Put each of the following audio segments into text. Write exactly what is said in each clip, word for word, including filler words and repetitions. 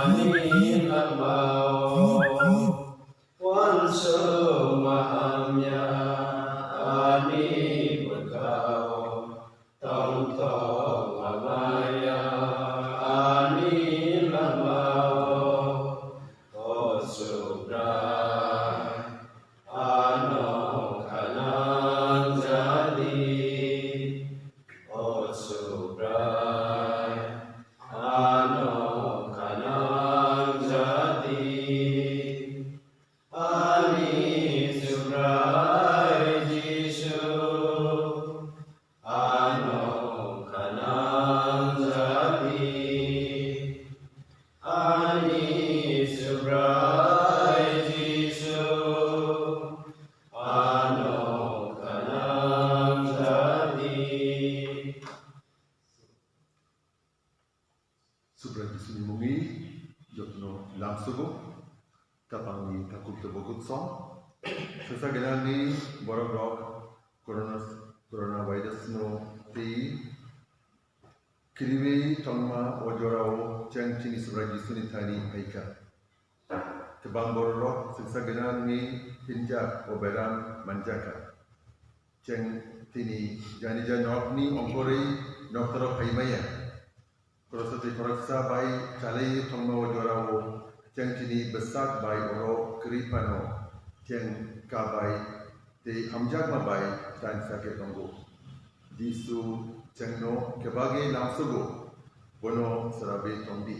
Ani lamao uansuk ma hamya, ani bwkhao tongthok ma maya, ani lamao o Subrai ano khanang jadi, o Subrai ano khanang jadi. Ani Subrai Jisu ano khanang jadi. Ani Subrai Jisu ano khanang jadi. Subrai Jisuni mungwi jotono lamsogo. Kapangni takhuk tei bukhuk song. Swksa gwnangni borok rok corona, corona virus no tei kiriwi tongma o jorao cheng chini Subrai Jisuni thani phaikha. Kwbang bororok swksa gwnangni hinjak o beram manjakha. Cheng tini janija nokni ongkhorwi noktoro phaimaya. Khoroksa tei khoroksa bai chalaiwi thongma o jorao cheng chini bwsak bai oro kwrwi phano cheng kabai tei hamjakma bai tansa khe tongo. Jisu chengno kebagwi lamsogo, bono swrabwi tongdi.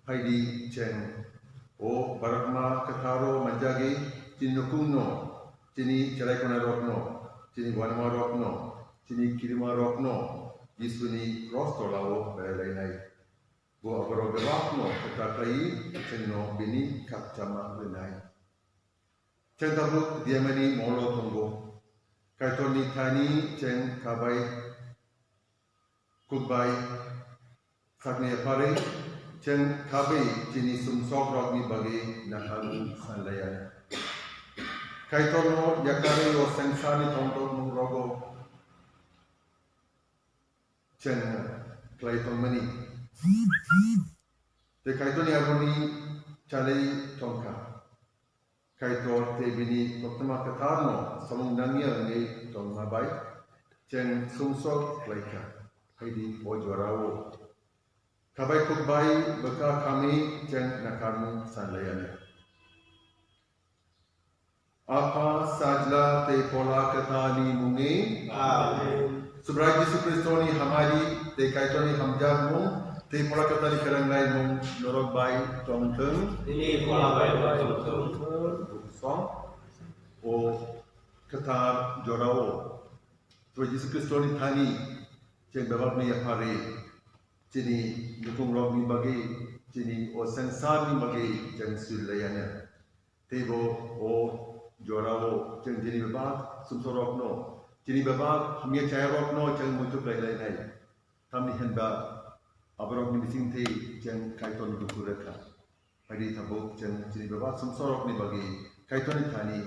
Phaidi cheng o barokma kwtharo manjagwi chini nukungno, chini chelaikonarokno, chini uanamarokno, chini kirimarokno Jisuni kros tolao berai lainai. Bo aborok bebakno kwthar khlaiwi chengno bini khakchangma rwnai. Cheng tabuk diamani molo tongo. Kaitorni thani cheng kabai kukbai sakni yapharwi cheng khabai chini sumsokrokni bagwi naharmung sanlaiya. Kaitorno yakarwi o sengsarni tongthokmungrogo cheng khlai tongmani. Tei Kaitorni aguni chalai tongkha. Kaitor tei bini koktwma kwtharno samung nangya wngwi tongma bai cheng sumsok khlaikha. Haidi o jorao khabai khukbai bwkha khamwi cheng nakarmung sanlaiya. Apha, Sajla tei Phola Kwtharni mungwi. Amen. Subrai Jisu Khristoni hamari tei Kaitorni hamjakmung tei Phola Kwtharni kwrwngnaimung norok bai tongthwng. Nini phola bai bo tongthwng. Song. O kwthar jorao Subrai Jisu Khristoni thani cheng bebakni yapharwi chini nukhungrokni bagwi, chini o sengsarni bagwi cheng surilaiyano. Teibo o jorao chwng chini bebak sumsorokno, chini bebak hamya chayarokno chwng muitu khlai lainai. Tamni hwnba aborokni bisingtwi chwng Kaitorni dukhu rwkha. Haidi tabuk chwng chini bebak sumsorokni bagwi Kaitorni thani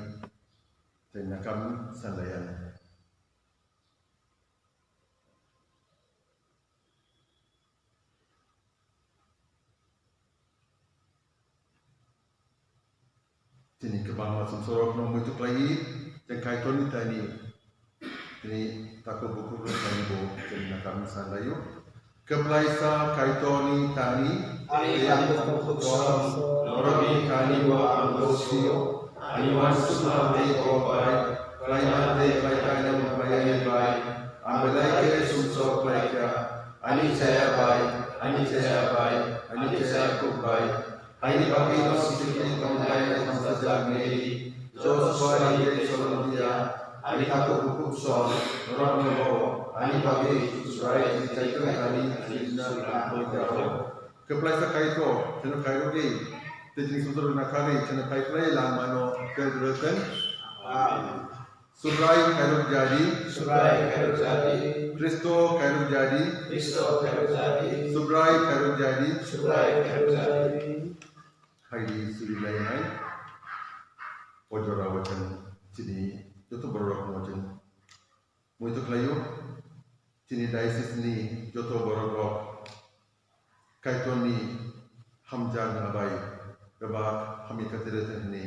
chwng nakam sanlaiya. Chini kwbangma sumsorokno muitu khlaiwi, chwng Kaitorni thani, chini takhuk bukhuk rwkhlaiwi bo chwng nakam sanlaio. Kwplaisa Kaitorni thani, ani takhuk bukhuk song, norokni thani bo ang bo sio, ani uansukma tei kok bai, khlaima tei khlai kainai khlaiyani bai, ang belai khe sumsok khlaikha, ani chaya bai, ani chaya bai, ani chaya kuk bai. Haini bagwi no sisini tongthai thansajak Mary, Josua tei Solomiya, ani takhuk bukhuk song, norokno bo ani bagwi Subrai tei Kaitor thani ajinna tangwi jao. Kwplaisa Kaitor, chwngno khairogwi, tei chini sumsok nakarwi, chwngno phai phlai langmano khe rwthwng. Amen. Subrai khairok jadi. Subrai khairok jadi. Kristo khairok jadi. Kristo khairok jadi. Subrai khairok jadi. Subrai khairok jadi. Haidi surilainai. O jorao chwng chini joto bororokno chwng muitu khlaio. Chini diocese ni joto bororok Kaitorni hamjakma bai bebak hamya kwthwirwi tong hwnwi,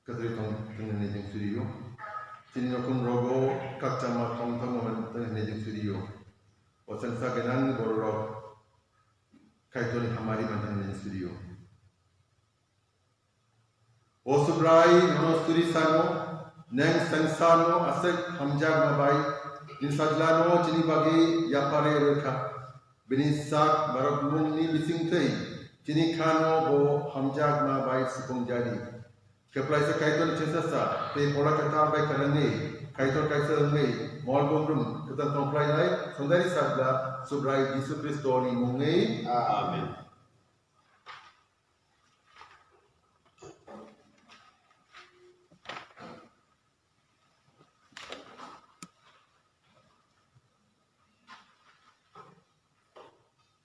kwthwirwi tong, tong hwnwi chwng suriyo. Chini nukhung rogo khakchangma tong tongma tong hwnwi chwng suriyo. O chwngsa gwnang bororok Kaitorni hamari man tong hwnwi chwng suriyo. O Subrai, nono suri sango, neng sengsano aswk hamjakma bai, nini sajlano chini bagwi yapharwi rwkha. Bini sak borokmungni bisingtwi chini khano bo hamjakma bai supungjadi. Kheplaisa Kaitorni chesasa tei Phola Kwthar bai kwrwngwi Kaitor kaisa wngwi mol bumrwng kwtal tongphlainai Sundari Sajla Subrai Jisu Khristoni mungwi. Amen.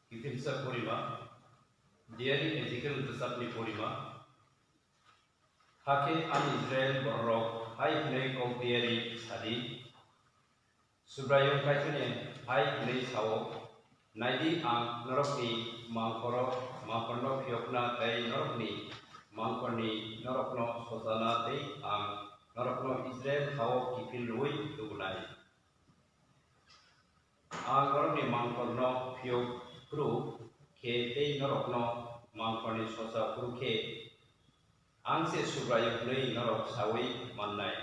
Kiphilsa porima, diari Ezekiel bwsakni porima. Hakhe ani Israel bororok hai hwnwi kok diari sadi, Subraiyung Kaitorni hai hwnwi sao, "Naidi, ang norokni mangkoro, mangkorno phiyokna tei norokni mangkorni norokno sojana tei ang norokno Israel ha-o kiphil rwui tubunai. Ang norokni mangkorno phiyok phuru khe tei norokno mangkorni sosa phuru khe, ang se Subraiyung hwnwi norok saui mannai."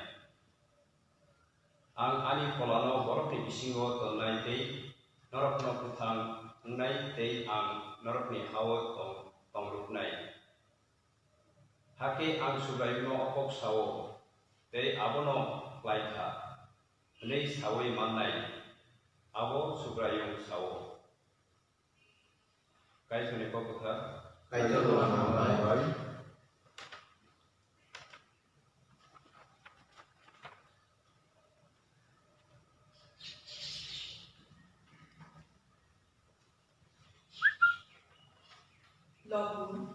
Ang ani pholano borokni bisingo tonnai tei norokno kwthang wngnai tei ang norokni ha-o tong-, tongrwknai. Hakhe ang Subraiyungno kok sao, tei abono khlai kha, hwnwi saui mannai, abo Subraiyung sao. Kaitorni kok kwthar. Kaitorno hambai. Lobung,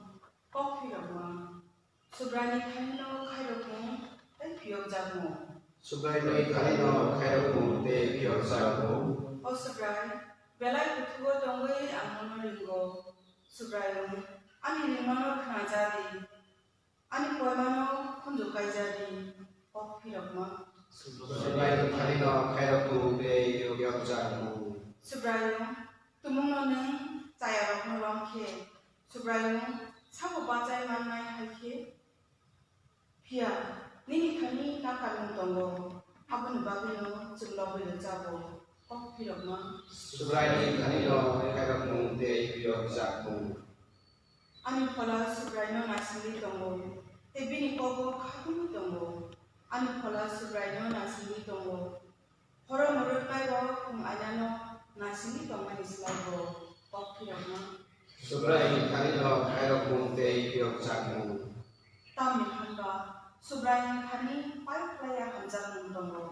kok phirokma. Subraini thanino khairokmung tei phiyokjakmung. Subraini thanino khairokmung tei phiyokjakmung. O Subrai, belai kuthugo tongwi ang nono ringo. Subraiyung, ani ringmano khna ja di. Ani koimano khunju kai ja di. Kok phirokma. Subraini thanino khairokmung tei phiyokjakmung. Subraiyung, tumungno nwng chayarokno rom khe, Subraiyung sabo bachai mannai hai khe, phiya nini thani nakarmung tongo, aboni bagwino chwng lobwi rwjago. Kok phirokma. Subraini thanino khairokmung tei phiyokjakmung. Ani phola Subraino naisingwi tongo, tei bini kogo khatungwi tongo. Ani phola Subraino naisingwi tongo, horo mwrwknairok nwng ainano naisingwi tongmani slai bo kok phirokma. Subraini thanino khairokmung tei phiyokjakmung. Tamni hwn ba Subraini thani pai phlaiya hamjakmung tongo,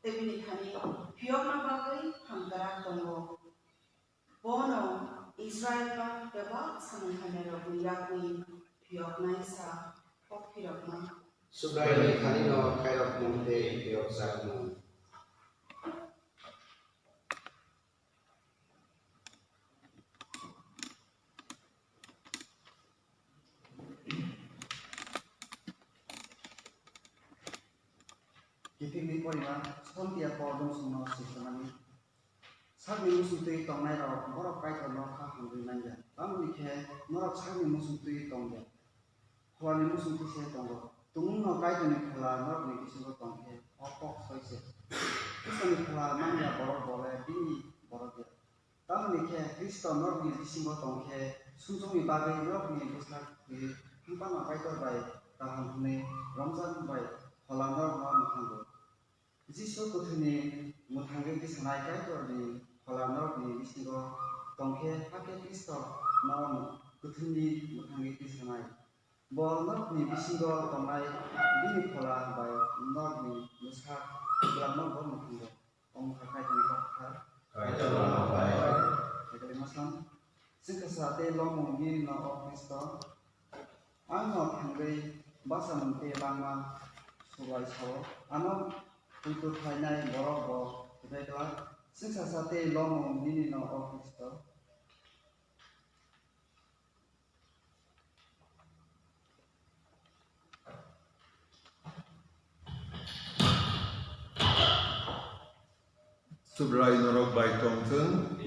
tei bini thani phiyokna bagwi hamkrak tongo. Bono Israilno bebak samung hamyarokni yakni phiyoknai sa kok phirokma. Subraini thanino khairokmung tei phiyokjakmung. Kiphilni porima, Sontia Paul bumsongno swisamani. Sakni muchungtwi tongnairok borok Kaitorno kha hamrwi nangya. Tamoni khe norok sakni muchungtwi tongya, pholani muchungtwi se tongo. Tumungno Kaitorni phola norokni bisingo tong khe o kok soi se. Iswrani phola manya borok bo le bini borok ya. Tamoni khe Khristo norokni bisingo tong khe sumsokni bagwi norokni bwsak thwi hamkama Kaitor bai kaham hwnwi romjak bai phola norokno mwthango. Jisu kwthwini mwthangwi tisanai Kaitorni phola norokni bisingo tong khe, hakhe Khristo no kwthwini mwthangwi tisanai. Bo norokni bisingo tongnai bini phola bai norokni bwsak twlangno bo mwthango. Omo kha Kaitorni kok kha. Kaitorno hambai. Kaitorni masam. Chwngkha sa tei lomung nini no o Khristo. Ang no thangwi bwsamung tei langma subai sao. Ano puitu phainai borok bo kwbekla. Chwngkha sa tei lomung nini no o Khristo. Subrai norok bai tongthwng.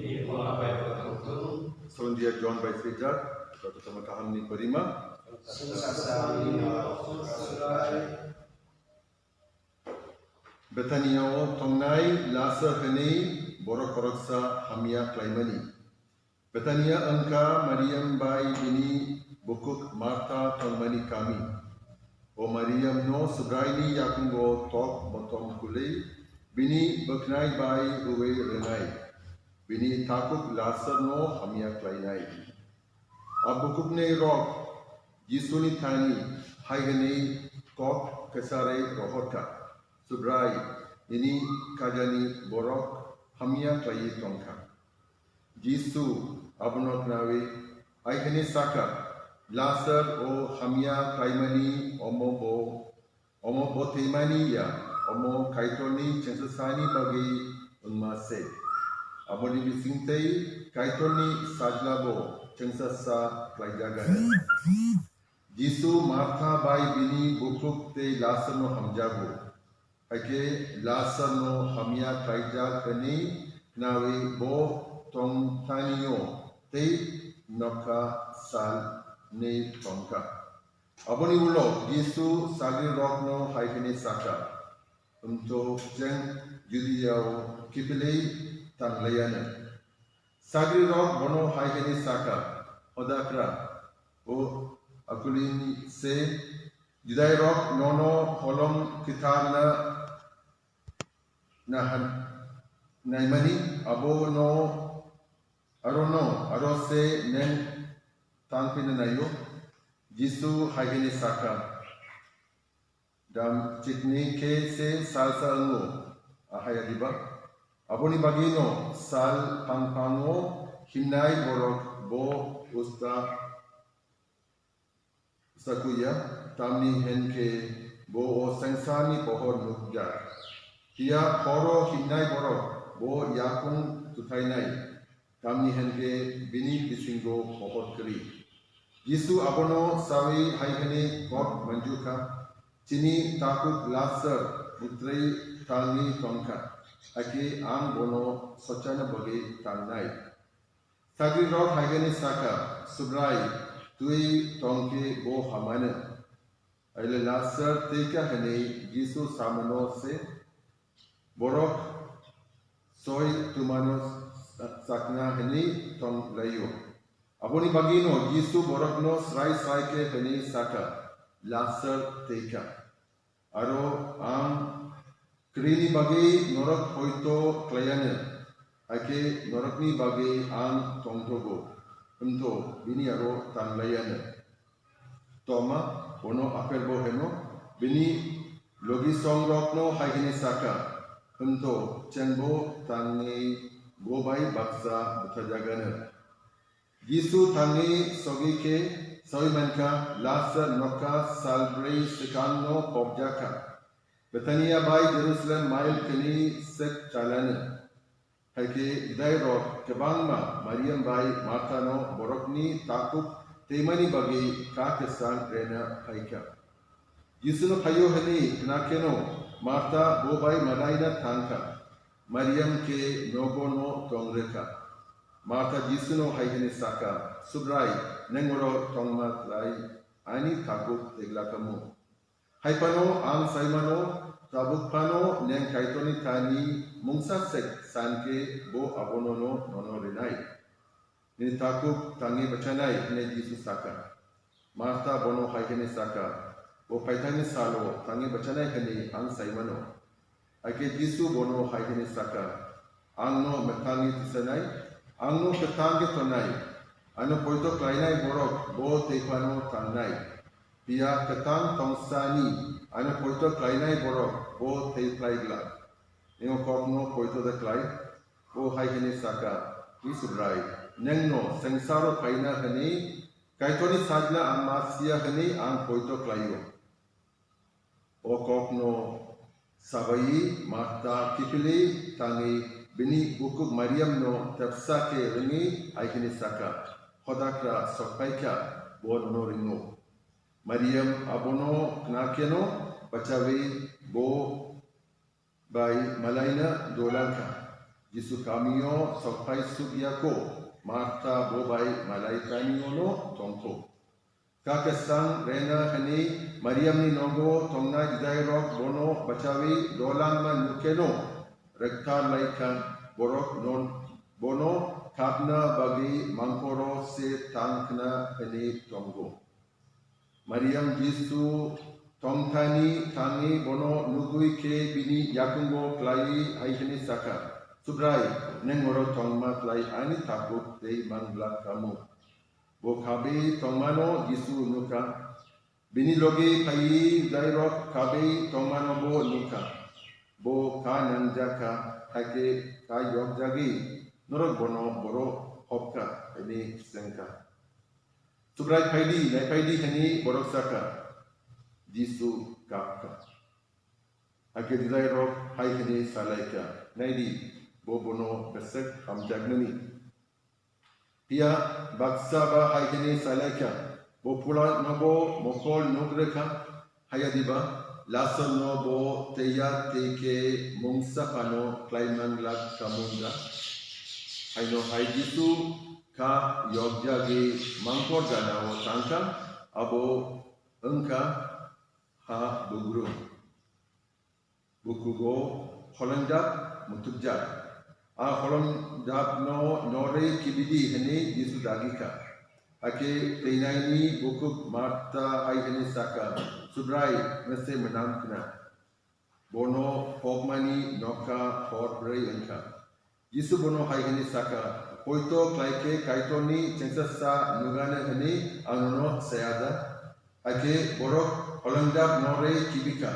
Sondia John bai swijak, joto tongma kahamni porima. Betania o tongnai Lasar hwnwi borok khoroksa hamya klaimani. Betania wngkha Mariam bai bini bukhuk Martha tongmani kami. O Mariamno Subraini yakungo tok motom kulwi bini bwkhnai bai huwi rwnai, bini takhuk Lasarno hamya klainai. A bukhukni rok Jisuni thani hai hwnwi kok kwcharwi rohorkha, "Subrai, nini kajani borok hamya khlaiwi tongkha." Jisu abono khnawi hai hwnwi sakha, "Lasar o hamya khlaimani omo bo, omo bo thwimani ya, omo Kaitorni chwngsasani bagwi wngma se. Aboni bisingtwi Kaitorni Sajla bo chwngsasa khlaijaganw." Jisu Martha bai bini bukhuk tei Lasarno hamjago. Hakhe Lasarno hamya khlaijak hwnwi khnawi bo tongthanio tei nokha sal nwi tongkha. Aboni ulo Jisu sagrirokno hai hwnwi sakha, "Wngto chwng Judiao kiphilwi tanglaiyanw." Sagrirok bono hai hwnwi sakha, "Hodakra, o akulini se, Judairok nono holong kwtharna nahan naimani, abono arono aro se nwng tangphina naio?" Jisu hai hwnwi sakha, "Dam chikni khe se salsa wngo, ahai adiba?" Aboni bagwino sal phang phango himnai borok bo usta sakuya, tamni hwn khe bo o swngcharni pohor nukjak. Phiya horo himnai borok bo yakung tuthainai, tamni hwn khe bini bisingo pohor kwrwi. Jisu abono saui hai hwnwi kok manjukha, "Chini takhuk Lasar butrwi talni tongkha, hakhe ang bono sochana bagwi tangnai." Sagrirok hai hwnwi sakha, "Subrai, twi tong khe bo hamanw." Aile Lasar tei kha hwnwi Jisu samano se borok soi twmano chakna hwnwi tong laio. Aboni bagwino Jisu borokno srai srai khe hwnwi sakha, "Lasar tei kha. Aro ang kwrwini bagwi norok poito klaiyanw, hakhe norokni bagwi ang tongthogo, hwntho bini aro tanglaiyanw." Toma, bono Aperbo heno, bini logisongrokno hai hwnwi sakha, "Hwntho chengbo tangwi bo bai baksa butharjaganw." Jisu thangwi sogwi khe saui mankha, Lasar nokha sal brwi swkangno khopjakha. Bethania bai Jerusalem mail khnwi sek chalanw. Hai khe Judairok kwbangma Mariam bai Marthano borokni takhuk twimani bagwi kha kwchang rwna phaikha. Jisuno phaio hwnwi khna kheno Martha bo bai malaina thang kha. Mariam khe nogo'-no tong rw kha. Martha Jisuno hai hwnwi sa kha, "Subrai, nwng oro tongma klai ani takhuk tegla kha mu. Hai phano ang sai mano, tabuk phano nwng Kaitorni thani mungsa sek san khe bo abono'-no nono rwnai. Nini takhuk tangwi bachanai," hwnwi Jisu sa kha. Martha bono hai hwnwi sa kha, "Bo phaithakni salo tangwi bachanai hwnwi ang sai mano." Hakhe Jisu bono hai hwnwi sa kha, "Ang no mwthangwi tisanai, ang no kwthang khe tonai. Ano poito klainai borok bo tei phano tangnai. Phiya kwthang tongsani ano poito klainai borok bo tei phlai glak. Nwng o kokno poito da klai?" Bo hai hwnwi sa kha, "Hi Subrai, nwng no swngcharo phaina hwnwi Kaitorni Sajla ang ma siya hwnwi ang poito klai-o." O kokno sabai Martha kiphilwi tangwi bini bukhuk Mariamno tepsa khe rwngwi hai hwnwi sa kha, "Hodakra sok phai kha, bo nono ringo." Mariam abono khna kheno bachaui bo bai malaina dolang kha. Jisu kamio sokphai suk ya kho, Martha bo bai malai kamio no tong kho. Kha kwsang rena hwnwi Mariamni nogo tongnai Judairok bono bachaui dolanma nukheno rwkthar lai kha, borok non bono khapna bagwi mangkoro se tang khna hwnwi tongo. Mariam Jisu tongthani thangwi bono nugwi khe bini yakungo klaiwi hai hwnwi sa kha, "Subrai, nwng oro tongma klai ani tabuk tei manglak kamo." Bo khabwi tongmano Jisu nukha. Bini logi phaiwi Judairok khabwi tongmano bo nukha. Bo kha nangjak kha, hakhe kha yokjagwi norok bono boro hopkha hwnwi swngkha. "Subrai phaidi, naiphaidi," hwnwi borok sakha. Jisu kapkha. Hakhe Judairok hai hwnwi salaikha, "Naidi, bo bono bwswk hamjaknani." Phiya baksa ba hai hwnwi salaikha, "Bo phulan nogo mokol nuk rwkha, haya diba, lasor no bo teiya tei khe mungsa phano klai manglak kha mungya." Haino hai Jisu kha yokjagwi mangkor ganao tangkha, abo wngkha ha bugrung. Bukugo holongjak muthubjak. A holongjak no norwi kibidi hwnwi Jisu dagi kha. Hakhe twinaini bukhuk Marta hai hwnwi sakha, "Subrai, nwse mwnam khna. Bono hopmani nokha hor brwi wngkha." Jisu bono hai hwnwi sakha, "Poito klai khe Kaitorni chengsa sa nugane hwnwi ang nono saya da?" Hakhe borok holongjak norwi kibikha.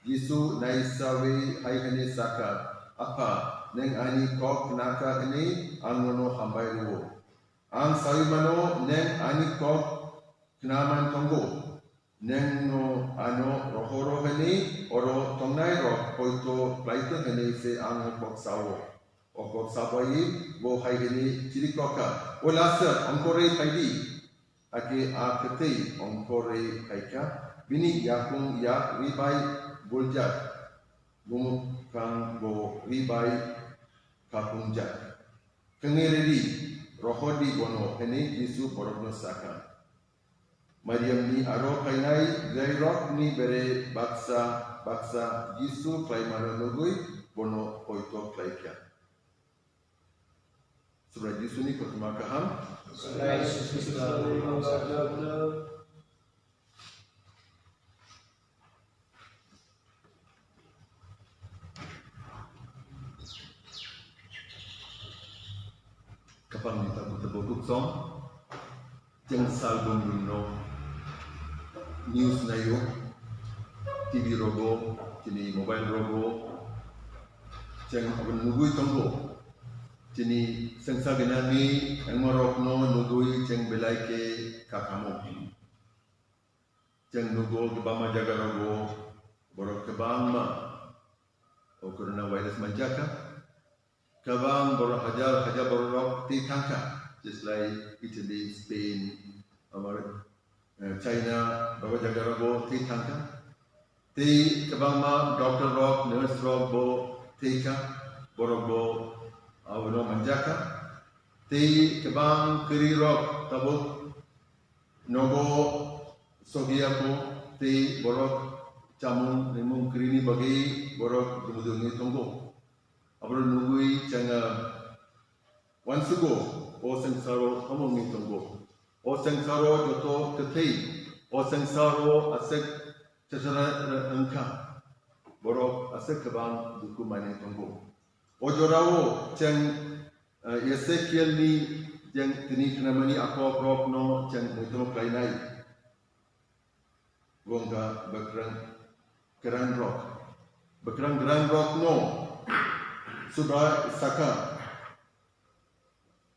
Jisu naisaui hai hwnwi sakha, "Apha, nwng ani kok khnakha hwnwi ang nono hambai rwo. Ang saui mano, nwng ani kok khnaman tongo. Nwng no ano rohoro hwnwi oro tongnairok poito klaitwng hwnwi se ang o kok sao." O kok sabai bo hai hwnwi chirikokha, "O Lasar, ongkhorwi phaidi." Hakhe a kwthwi ongkhorwi phaikha, bini yakung yak ri bai buljak, bumukhango ri bai khapungjak. "Kwngwi rwdi, rohordi bono," hwnwi Jisu borokno sakha. Mariamni aro phainai Judairokni bere baksa baksa Jisu khlaimano nugwi bono poito khlaikha. Subrai Jisuni kothoma kaham. Subrai Jisu Khristo ni mangsa. Kapang ni tabuk tabuk kuk song. Cheng sal bum bum no news naio, T V rogo, chini mobile rogo, cheng abo nugui tongo. Chini sengsa gwnangni engmarokno nugui cheng belai khe kakamo. Cheng nugo kwbangma jagarogo borok kwbangma o corona virus manjakha. Kwbang borok hajar hajar borok twi thangkha, jeslai Italy, Spain, amar, eh, China, babo jagarogo twi thangkha. Tei kwbangma doctor rok, nurse rok bo thwikha, borok bo abono manjakha. Tei kwbang kwrwi rok tabuk nogo sogwi ya kho, tei borok chamung rimung kwrwini bagwi borok dumu dumu wngwi tongo. Aboro nugwi chwng, ah, uansugo, o swngcharo omo wngwi tongo. O swngcharo joto kwthwi, o swngcharo aswk chachara wngkha, borok aswk kwbang dukhu manwi tongo. O jorao chwng, ah, Ezekielni chwng tini khnamani a kokrokno chwng muitu khlainai. Bo wngkha bwkrang kwran rok. Bwkrang kwran rok no Subrai sakha,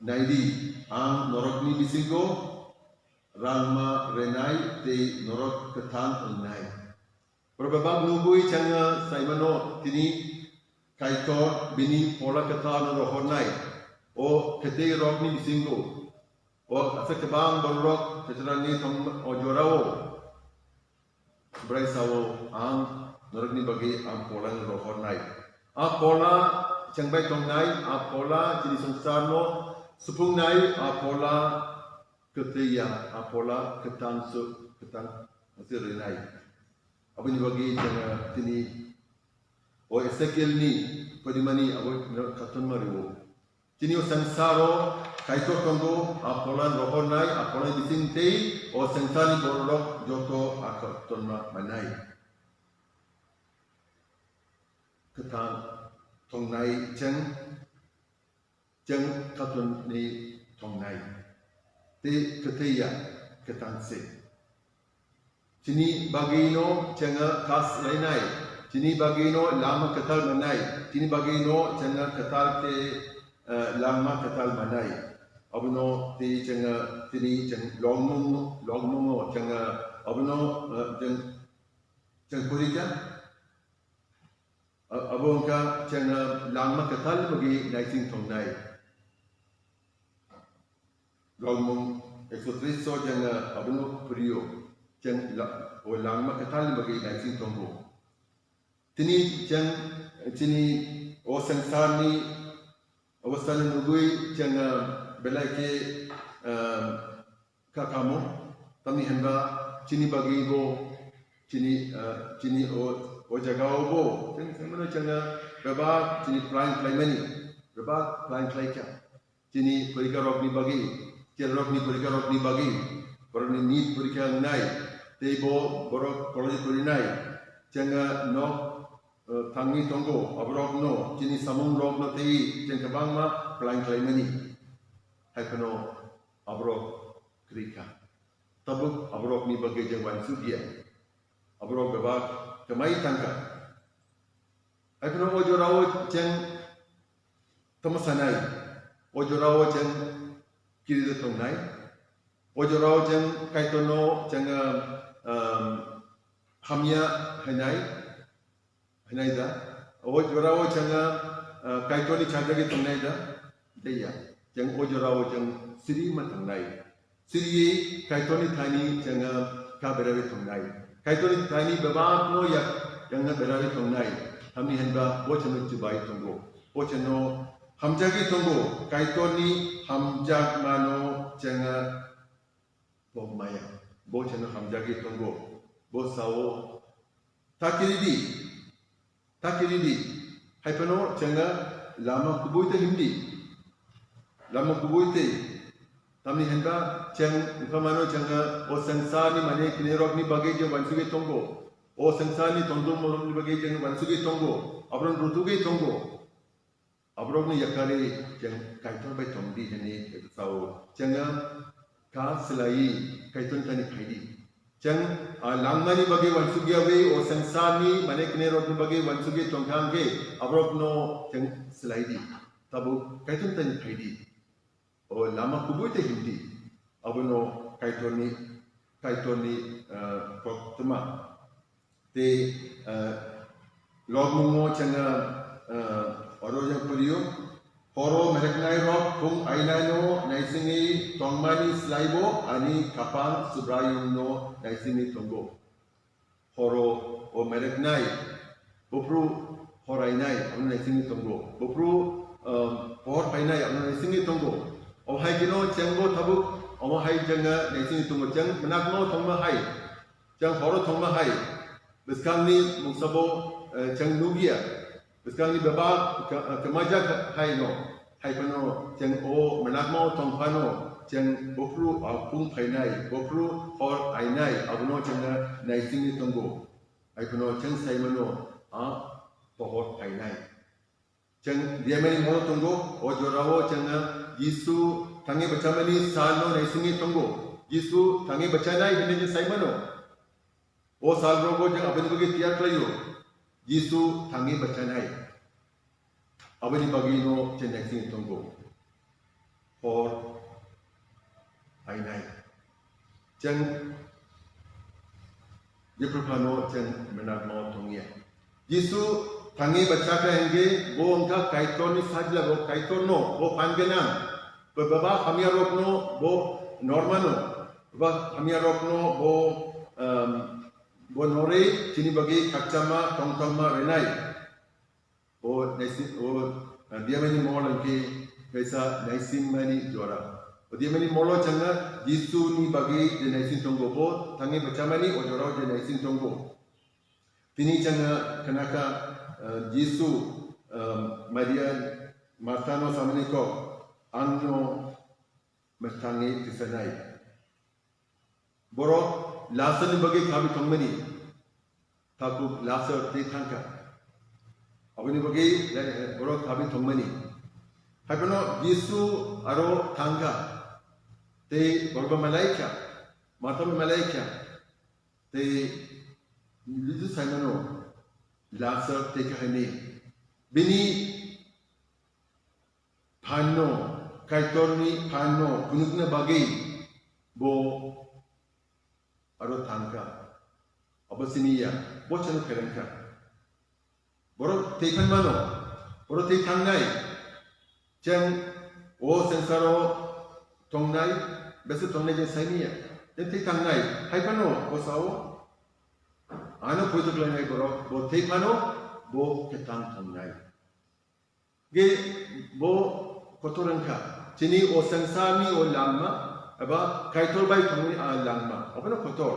"Naidi, ang norokni bisingo rangma renai tei norok kwthang wngnai." Borok bebak nugwi chwng saimano tini Kaitor bini Phola Kwthar no rohornai o kwthwi rokni bisingo. O aswk kwbang bororok Saitorani thong o jorao Subrai sao, "Ang norokni bagwi ang Pholano rohornai." A Phola chengbai tongnai, a phola chini songsarno supungnai, a phola kwtwi ya, a phola kwthang su-, kwthang se rwnai. Aboni bagwi chwng tini o Ezekielni porimani abo khatonma rwo. Chini o sangsaro Kaitor tongo, a phola rohornai, a pholani bising tei o sangsarni bororok joto a khatonma manai. Kwthang tongnai chwng, chwng khatonwi tongnai. Tei kwthwi ya, kwthang se. Chini bagwino chwng kas lainai, chini bagwino lama kwtal manai, chini bagwino chwng kwtal khe, eh, lama kwtal manai. Abono tei chwng tini chwng longmung, longmungo chwng abono, eh, chwng, chwng purikha. A-, abo wngkha chwng langma kwtal bagwi naising tongnai. Longmung ekso tris o chwng abono phurio, chwng la-, o langma kwtal bagwi naising tongo. Tini chwng chini o sangsarni obostano nugwi chwng belai khe, ah, kha kamo, tamni hwnba chini bagwi bo, chini, ah, chini o, o jaga o bo, chini, chini, chini bebak chini plan khlaimani, bebak plan khlaikha. Chini porikha rokni bagwi, chwla rokni porikha rokni bagwi, borokni NEET porikha wngnai, tei bo borok college porinai, chwng nok, eh, thangwi tongo, aborokno chini samung rokno tei chwng kwbangma plan khlaimani. Hai phano aborok kwrwi kha. Tabuk aborokni bagwi chwng uansuk ya. Aborok bebak kwmai thang kha. Hai phano o jorao chwng tamo sanai. O jorao chwng kiri de tongnai. O jorao chwng Kaitorno chwng, um, hamya hwnai. Hwnai da, o jorao chwng, ah, Kaitorni chajagwi tongnai da? Deya. Chwng o jorao chwng siri ma tongnai. Siri Kaitorni thani chwng, ah, kha berawi tongnai. Kaitorni thani bebakno yak, yang berawi tongnai. Tamni hwnba bo chwngno chubai tongo. Bo chwngno hamjagwi tongo. Kaitorni hamjakmano chwng, ah, bo maya. Bo chwngno hamjagwi tongo. Bo sao, ta kiri di. Ta kiri di. Hai phano chwng lama kubui tei himdi. Lama kubui tei. Tamni hwnba chwng wngkha mano chwng o swngcharni mane kini rokni bagwi je uansugwi tongo. O swngcharni tongthokmani bagwi chwng uansugwi tongo. Abono rutugwi tongo. Aborokni yakarwi chwng Kaitor bai tongdi hwnwi sao. Chwng kha swlaiwi Kaitorni thani phaidi. Chwng, ah, langmani bagwi uansukyawi, o swngcharni mane kne rokni bagwi uansukwi tongkha hwnkhe aborokno chwng swlaidi. Tabuk Kaitorni thani phaidi. O lama kubui tei himdi. Abono Kaitorni, Kaitorni, ah, koktwma. Tei, ah, logmungo chwng, ah, oro yang poriyo. Horo mereknai rok phung ainaino naisingwi tongmani slaibo ani khapang Subraiyungno naisingwi tongo. Horo o mereknai, buphuru hor ainai, abono naisingwi tongo. Buphuru, um, pohor phainai, abono naisingwi tongo. Omo hai kheno chengbo tabuk, omo hai chengno naisingwi tongo. Cheng mwnakno thongma hai, cheng horo thongma hai, bwskangni mungsabo, eh, cheng nukya. Bwskangni bebak ka-, kwmajak hai no, hai phano cheng o mwnakma o tong phano cheng buphuru, ah, phung phainai, buphuru hor ainai, abono chengno naisingwi tongo. Hai phano cheng sai mano, ah, pohor phainai. Cheng riyamani mono tongo, o jorao chengno Jisu thangwi bachamani salno naisingwi tongo. Jisu thangwi bachanai hinwi je sai mano. O sal rogo je aboni bagwi tiyar khlaio, Jisu thangwi bachanai. Aboni bagwino cheng naisingwi tongo. Hor ainai. Cheng jephru phano cheng mwnakma o tongya. Jisu thangwi bachakha hwnkhe bo wngkha Kaitorni sajla, bo Kaitorno, bo phan gwnang. Bo bebak hamyarokno bo normano, bebak hamyarokno bo, um, bo norwi chini bagwi khakchangma tongthokma rwnai. O naising, o Ah, Diamani mol hwnkhe kaisa naisingmani jora. O Diamani molo chwngno Jisuni bagwi je naising tongo, bo thangwi bwchamani o jorao je naising tongo. Tini chwngno khnakha, ah, Jisu, ah, Maria Marthano samani kok, "Angno mwthangwi tisanai." Borok Lazarni bagwi khabi thangmani, takhuk Lazar tei thangkha. Aboni bagwi, eh, borok khabi thangmani. Haiphano Jisu aro thangkha, tei borokbo malaikha, Marthabo malaikha, tei Jisu saimano Lazar tei kha hwnwi. Bini phanno, Kaitorni phanno phunukna bagwi bo aro thangkha. Abo simi ya, bo chano khairangkha. Borok tei phan mano, borok tei thangnai, chwng o sansaro tongnai, bese tongnai je saimiya, chwng tei thangnai, hai phano bo sao, ano poito khlainai borok, bo tei phano, bo khe thang tongnai. Ge bo kotor wngkha. Chini o sansarni o langma eba Kaitor bai thangwi a langma. Obono kotor.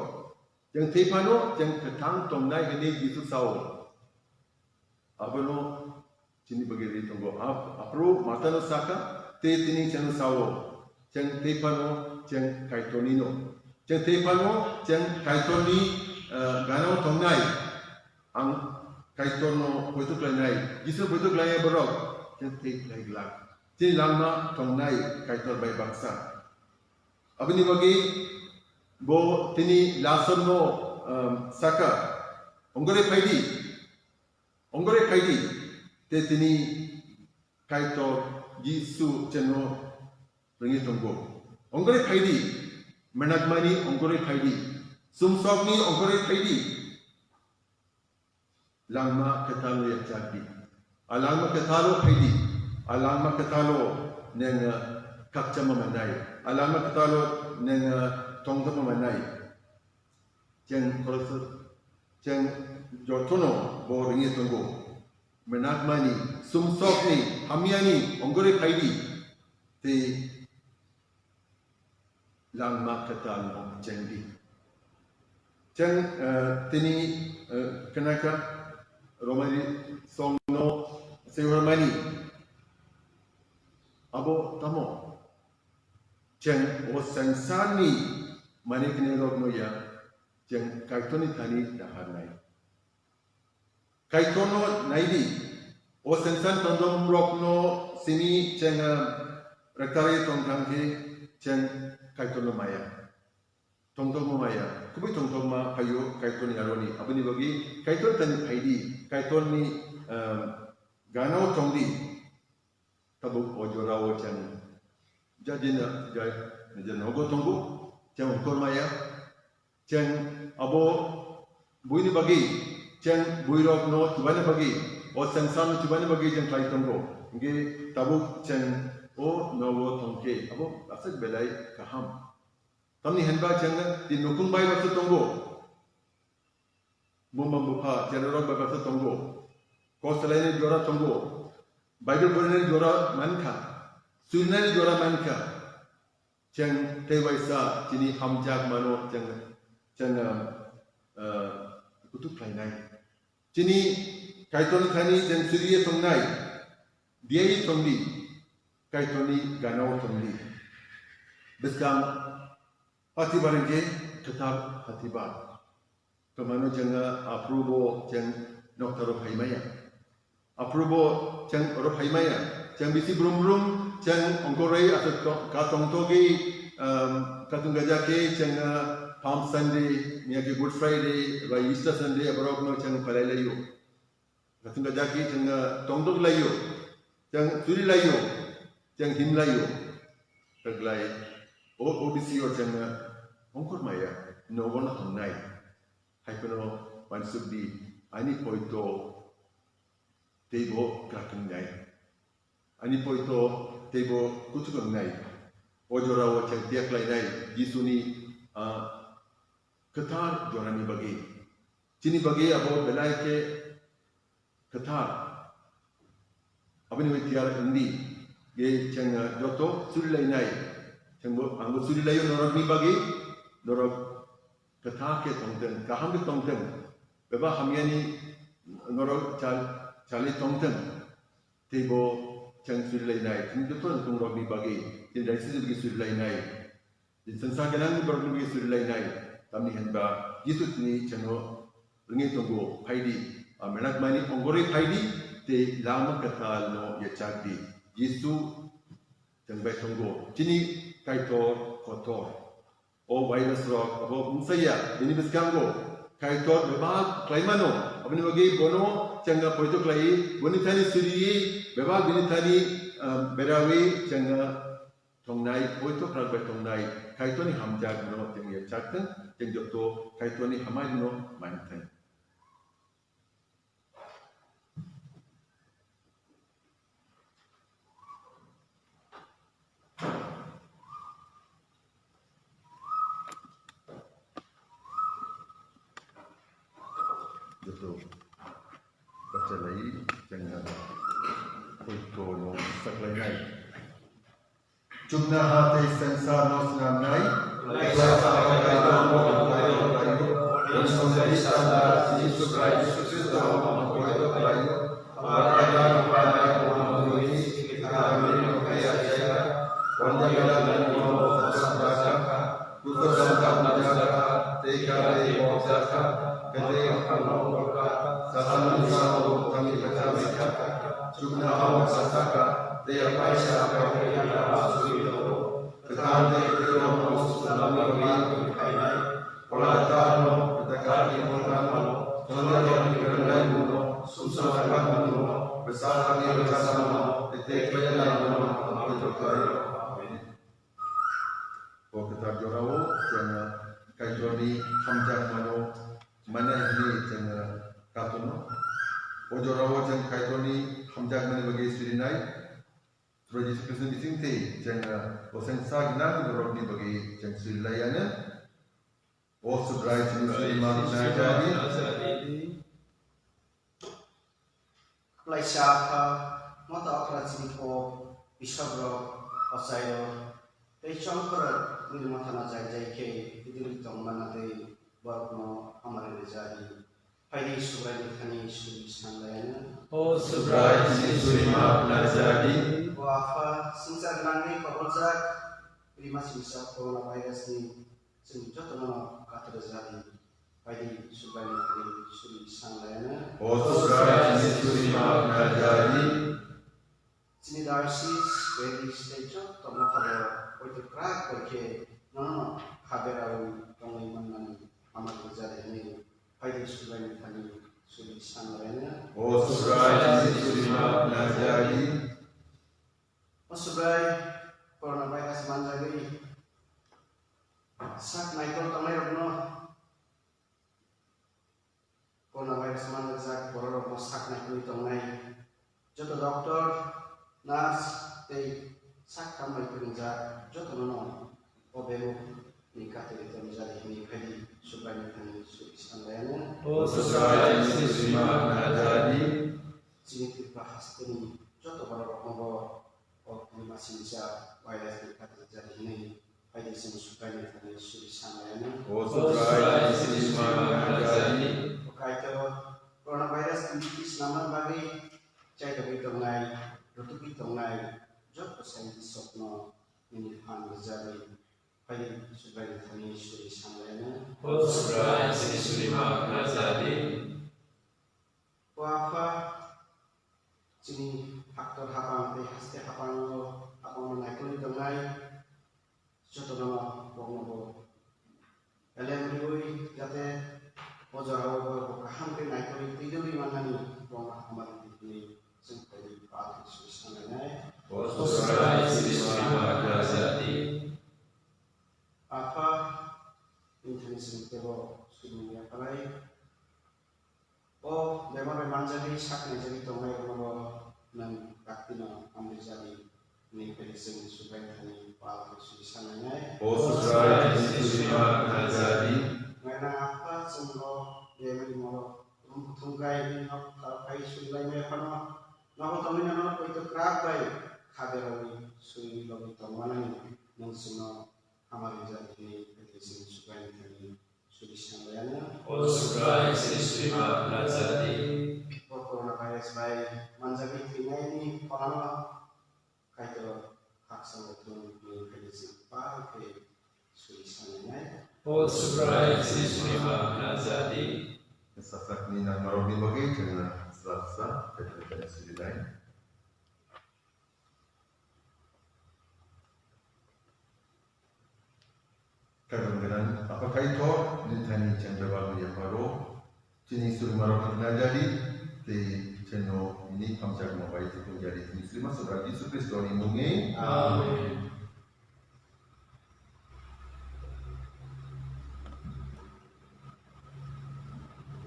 Chwng thwi phano chwng kwthang tongnai hwnwi Jisu sao. Abono chini bagwi ri tongo. Ap-, aphuru Marthano sakha, tei tini chwngno sao. Chwng tei phano chwng Kaitornino. Chwng tei phano chwng Kaitorni, eh, gana-o tongnai. Ang Kaitorno poito khlainai. Jisu poito khlainai borok. Chwng tei khlai glak. Chini langma tongnai Kaitor bai baksa. Aboni bagwi bo tini Lazarno, um, saka, "Ongore phaidi." Ongore phaidi, tei tini Kaitor Jisu chwngno rwngwi tongo. Ongore phaidi, mwnakmani ongore phaidi, sumsokni ongore phaidi, langma kwthalo yachakdi. A langma kwthalo phaidi, a langma kwthalo nwng, uh, khakchangma manai, a langma kwthalo nwng, uh, tongthokma manai. Chwng khoroksa, chwng jotono bo ringwi tongo. Mwnakmani, sumsokni, hamyani ongore phaidi, tei langma kwtalno chengdi. Chwng, eh, tini, eh, khnakha romani songno swiharmani. Abo tamo? Chwng o sansarni manwi kwnwi rokno ya, chwng Kaitorni thani naharnai. Kaitorno naidi, o sansar tongthok rokno simi chwng, ah, rwktharwi tongthang khe chwng Kaitorno maya. Tongthokma maya, kubui tongthokma phaio Kaitorni aroni. Aboni bagwi Kaitor thani phaidi, Kaitorni, ah, gana-o tongdi. Tabuk o jorao chwng ja jina, ja nija nogo tongo, chwng ongkhor maya, chwng abo buini bagwi, chwng buirokno chubani bagwi, o chwng samno chubani bagwi chwng khlai tongo. Hwnkhe tabuk chwng o nogo tongkhe abo aswk belai kaham. Tamni hwnba chwng tini nukhung bai baksa tongo. Buma bupha cherarok bai baksa tongo. Kok salainani jora tongo. Bible porinani jora mankha. Surinani jora mankha. Chwng tei waisa chini hamjak mano chwng, chwng, ah, kutuk khlainai. Chini Kaitorni thani chwng suriye tongnai. Diyayi tongdi. Kaitorni gana-o tongdi. Bwskang hatibar hwnkhe kwthar hatibar. Twmano chwng aphuru bo chwng noktharo phai maya. Aphuru bo chwng oro phai maya. Chwng bisi brum brum chwng ongkhorwi aswk to-, ka tongtogwi, um, katung kaja khe chwng, uh, Palm Sunday, miyakhe Good Friday, ba Easter Sunday, aborokno chwng phalai laio. Katung kaja khe chwng, uh, tongdok laio. Chwng churi laio. Chwng him laio. Taglai o, o bisi o chwng, uh, ongkhor maya. Nogo no hangnai. Hai phano uansukdi, ani poito teibo krakrwngnai. Ani poito teibo kuthuk wngnai. O jorao chwng tiyak lainai Jisuni, ah, kwthar jorani bagwi. Chini bagwi abo belai khe kwthar. Aboni bai tiyar wngdi, je chwng joto surilainai, chwngbo, angbo surilaio norokni bagwi, norok kwthar khe tongthwng, kaham khe tongthwng, bebak hamyani norok chal-, chali tongthwng, teibo chwng surilainai, chwng joto nukhungrokni bagwi, chini raisi bagwi surilainai. Chini swngchar gwnangni borokni bagwi surilainai, tamni hwnba Jisu chini chwngno rwngwi tongo, phaidi, a menakmani ongorwi phaidi, tei lama kwtalno yachakdi. Jisu chwng bai tongo, chini Kaitor kotor. O virus rok abo mungsaya, bini bwskango Kaitor bebak khlaimano, aboni bagwi bono chwng poito khlaiwi, boni thani suriwi, bebak bini thani, ah, berawi chwng tongnai, poito khwrak bai tongnai, Kaitorni hamjakno chwng yachak thwng, chwng joto Kaitorni hamjakno man thwng. Joto bachalai chwng poitono saklainai. Chuknoha tei swngcharno snamnai. Khlaisa bai Kaitorno poito khlaio. Chini Subrai Jisu Khristo no poito khlaio. Abo Kaitorni phainairokno twiwi, Kaitorni phaisa jaya, Pontius Pilatni borokno bwsajak, kuthuk saka bujak, tei kha tei bokjak kha, khe tei haphangno wngkha, sasalni salo bumthangni kwcham bai kha, chuknohao bwsa sakha, tei apaisa apai tei lama suri tongo, kwthang tei kwthwirokno swnamwi rwma tongwi phainai, phola kwtharno, kwthar tei kwthangno, chongrarokni kwrwngnaimungno, sumsok kwrwngnaimungno, bwsa sakni rwchapmungno, tei tei khlaiwi laimungno, abo tei tei khlai rw. Amen. O kwthar jorao chwng Kaitorni hamjakmano manai hwnwi chwng katono. O jorao chwng Kaitorni hamjakmani bagwi sirinai Subrai Jisu Khristo bising twi chwng bosong sak nang borokni bagwi chwng siri lai ano. O Subrai chini suri ma bwsai jadi. Khlaisa apha, motha okra chini kok, bisop rok, ochai rok, tei chongkhor rok nini motha no jai jai khe tidili tong mana tei borok no hamari rwjadi. Phaidi Subrai ni thani suri sanglaiano. O Subrai chini suri ma bwsai jadi. O apha, swngchar nangni koboljak, rima singsa corona virus ni chwng jotono kathar rwjadi. Phaidi Subrai ni thani suri sanglaiano. O Subrai chini suri ma bwsai jadi. Chini diocese, parish tei joto motha bo poito kwrak bai khe nono kha berawi tongwi manmani hamari rwjadi hwnwi phaidi Subrai ni thani suri sanglaiano. O Subrai chini suri ma bwsai jadi. O Subrai, corona virus manjagwi sak naikol tongnairokno, corona virus manjakjak bororokno sak naikolwi tongnai joto doctor, nurse tei sak tambai phwrwngjak jotono no o bemuk ni katwi tongmani jadi hwnwi phaidi Subrai ni thani suri sanglaiano. O Subrai chini suri ma bwsai jadi. Chini Tripura hasteni joto bororokno bo o rima singsa virus ni katwi jadi hwnwi phaidi chini Subrai ni thani suri sanglaiano. O Subrai chini suri ma bwsai jadi. O Kaitor, corona virus ni bithi snamna bagwi chaitogwi tongnai, rwtugwi tongnai joto scientist rokno nini phan rwjagwi phaidi Subrai ni thani suri sanglaiano. O Subrai chini suri ma bwsai jadi. O Apha, chini haktor hapang tei haste hapango, hapango naikolwi tongnai jotono bokno bo elem riwi, jate o jorao bo kaham khe naikolwi twidulwi mannani bokno hamari twi hwnwi chwng phaidi pathor suri sanglaianai. O Subrai chini suri ma bwsai jadi. Apha, nini thani chwng teibo suri manya phalai. O bemar bai manjagwi sak naijagwi tongnai rokno bo nwng dakti no hamri jadi hwnwi phaidi chwng Subrai ni thani pathor suri sanglaianai. O Subrai chini suri ma bwsai jadi. Maina Apha, chwng o bemari molo thum thum kai hwnwi nok thar phai suri lai maya phano Nogo tongwi nono poito kwrak bai kha berani suri logi tongmanani nwng chwngno hamari jak hwnwi khaitwi chwng Subraini thani suri sanglaianw. O Subrai, chini suri ma khna jadi. O coronavirus bai manjagwi thwinaini pholano Kaitor hakchangno thwng hwnwi khaitwi chwng pal khe suri sanlainai. O Subrai, chini suri ma khna jadi. Sasakni nangmarokni bagwi chwngno sasa kaitor suri lai. Kadam gwnang Apha Kaitor, nini thani chwng bebak ni yapharo, chini surimarok khna jadi, tei chwngno nini hamjakma bai tubun jadi, chini Srima Subrai Jisu Khristoni mungwi. Amen.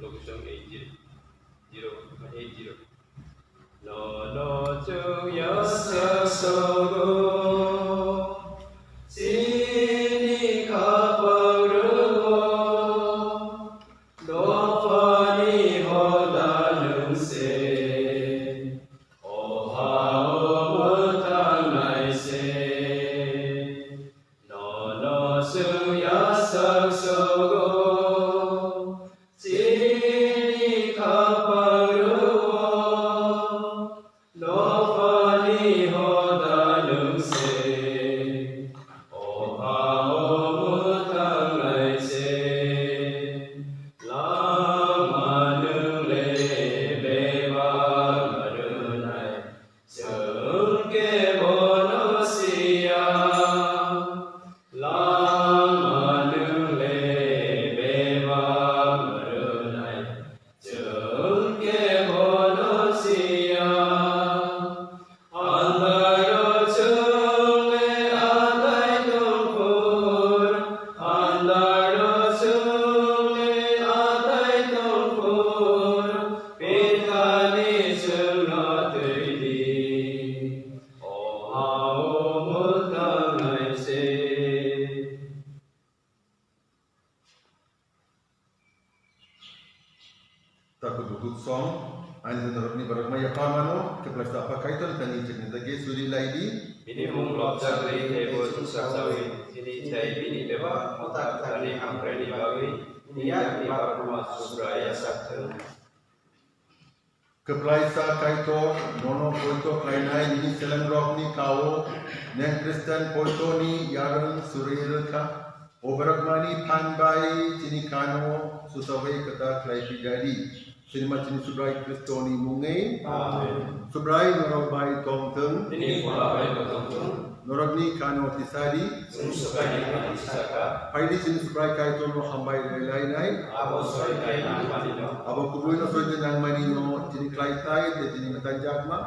Location eight zero, zero eight zero. Nono chwng yasak sogo, chini khapang rwo, dophani hoda nwng se, o ha-o mwthangnai se. Nono chwng yasak sogo, chini khapang rwo, dophani hoda nwng se, o ha-o mwthangnai se. Langma nwng le bebak rwnai, chwng kebono siya. Langma nwng le bebak rwnai, chwng kebono siya. Andaro chwng le atai tongphuru, andaro chwng le atai tongphuru, Bethani chwngno twi di. O ha-o mwthangnai se. Takhuk bukhuk song, ani norokni borok maya pharmano, khe belai sa Apha Kaitor thani chwngno dagi suri lai di. Bini mung lobjak ri tei bo chwngsachawi, chini tei bini bebak mota kwtharni hamkraini bagwi, bini yakni bagruma Subrai yasak thung. Kwplaisa Kaitor, nono poito khlainai nini selengrokni kao, neng Khristian poitoni yarwng suri rwkha. O borokmani phan bai chini kano susawi kwtal khlai phi dadi. Srima chini Subrai Khristoni mungwi. Amen. Subrai norok bai tongthwng. Nini phola bai bo tongthwng. Norokni kano tisadi. Chwng Subraini kano tisakha. Phaidi chini Subrai Kaitorno hambai rwlainai. Abo soi tei nangmanino. Abo kubuino soi tei nangmanino chini khlai tai tei chini mwtanjakma.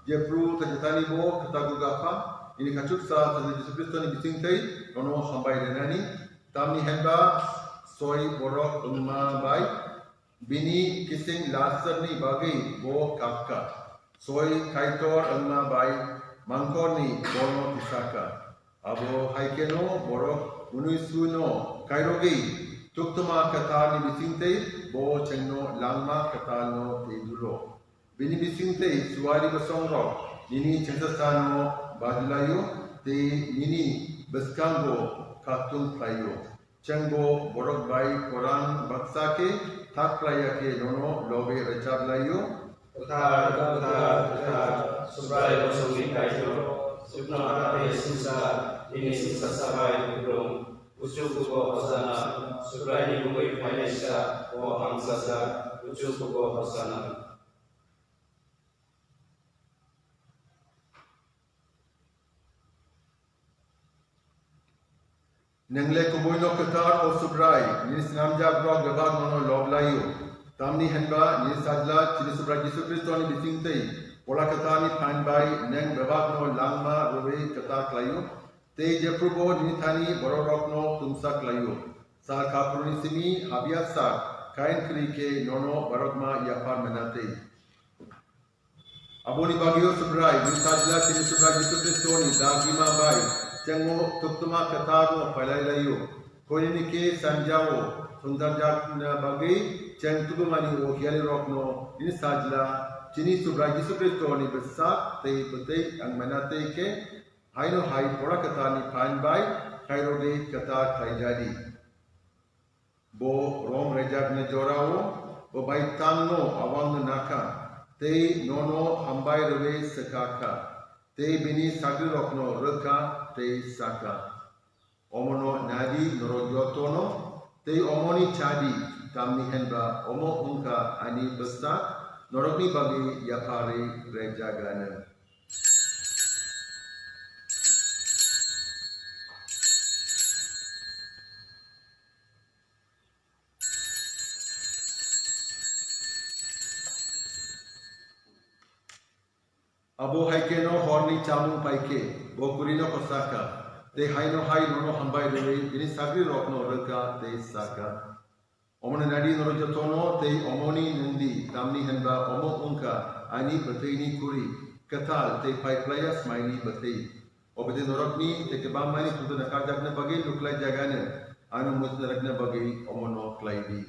Jephru tei jotani bo kwtal gugapha. Nini khachuksa Sajla Jisu Khristoni bisingtwi nono hambai rwnani. Tamni hwnba soi borok wngma bai. Bini kising lasarni bagwi bo kapkha. Soi Kaitor wngma bai mangkorni bono tisakha. Abo hai kheno borok unui suino kairogwi Tuktuma Kwtharni bisingtwi bo chwngno langma kwtalno twi dulo. Bini bisingtwi suari bosongrok nini chwngsasano badulaio tei nini bwskango khatungkhlaio. Chwngbo borok bai khorang baksa khe thak khlaiya khe nono logi rwchap laio. Kwthar, kwthar, kwthar, Subrai bosongni Kaitor, chuknoha tei swngchar, nini swngchar sabai kupulung, kuchuk kugo hosana, Subraini mungwi phainai sa, o hamsajak, kuchuk kugo hosana. Nwng le kubuino kwthar, o Subrai, nini snamjakrok bebak nono lob laio. Tamni hwnba nini Sajla chini Subrai Jisu Khristoni bisingtwi Phola Kwtharni phan bai nwng bebakno langma rwui kwtal khlaio, tei jephrubo nini thani borokrokno tumsa khlaio. Sal khaphuruni simi habya sak, kain kwrwi khe nono barokma yaphar mwnatwi. Aboni bagwi o Subrai, nini Sajla chini Subrai Jisu Khristoni dagima bai chwngno Tuktuma Kwtharno phailai laio. Koinini khe sanjao thwngjakna bagwi chwng tubumani o hiyalirokno nini Sajla Chini Subrai Jisu Khristo ni bwsak tei bwtwi wngmana tei khe haino hai Pora Kwthar ni phan bai khairogwi kwthar khlaijadi. Bo rom rejakni jorao bo bai tangno awangno nakha, tei nono hambai rwui swkakha, tei bini sagrirokno rwkha tei sakha. Omono nadi norok jotono, tei omoni chadi, tamni hwnba omo wngkha ani bwsak, norokni bagwi yapharwi rejagano. Abo hai kheno horni chamung pai khe, bo kwrwino kwsa kha, tei haino hai nono hambai rwui bini sagrirokno rwkha tei sakha. Omoni nadi norok jotono tei omoni nungdi, tamni hwnba omo wngkha ani bwtwini khuri, kwthal tei phai phlaiya smaini bwtwi. Obwdwi norokni tei kwbangmani hamjakna karjakna bagwi luklaijagano, ano muchungrwkna bagwi omono khlai di.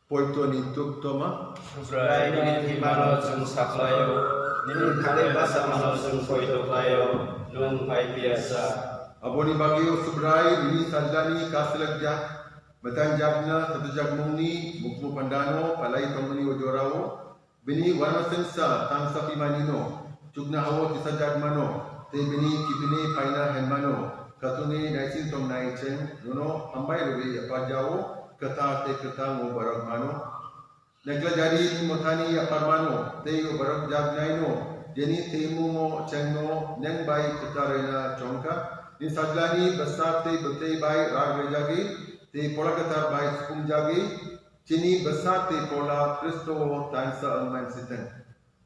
Poitoni tuktoma. Subrai nini thwimano chwng saklaio, nini thani basamano chwng poito khlaio, nwng phai phiyasa. Aboni bagwi o Subrai nini sajlani kaslakjak, mwtangjakna sajakmungni mukmu pandano palai tongmani o jorao, bini uanama chwngsa tang sapimanino, chuknohao tisajak mano, tei bini kibini phaina hwnmano, katungwi naising tongnai chwng nono hambai rwui yapharjao, kwthar tei kwthang o borok mano. Naiklajari ni mothani yapharmano, tei o borok jaknaino, jeni thwimungo chwngno nwng bai kwthar rwina chongkha. Ni sajlani bwsak tei bwtwi bai rak rwjagwi, tei Pora Kwthar bai sukumjagwi, chini bwsa tei kola Khristo o tansa wngmani sitwng.